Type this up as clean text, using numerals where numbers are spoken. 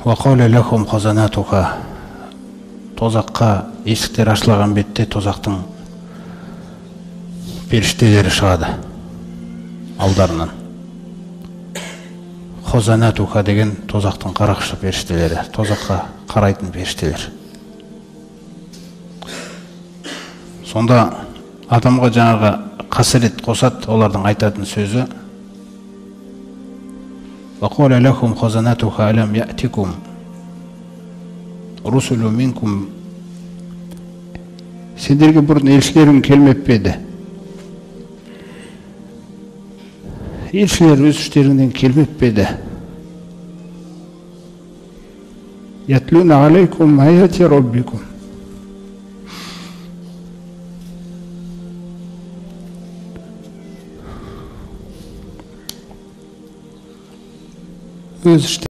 Уақала лахум хазанатуха. Тозаққа есіктер ашылған бетте тозақтың періштелері шығады алдарынан. Хазанатуха деген тозақтың қарақшы періштелері, тозаққа қарайтын періштелер. Сонда адамға жаңағы қасірет қосады, олардың айтатын сөзі: Уақала лахум хазанатуха алам яътикум русулу минкум. Сендерге бұрын елшілерім келмеп пе еді? Елшілер өз іштеріңнен келмеп пе еді? Ятлуна алейкум аяти роббикум. Өз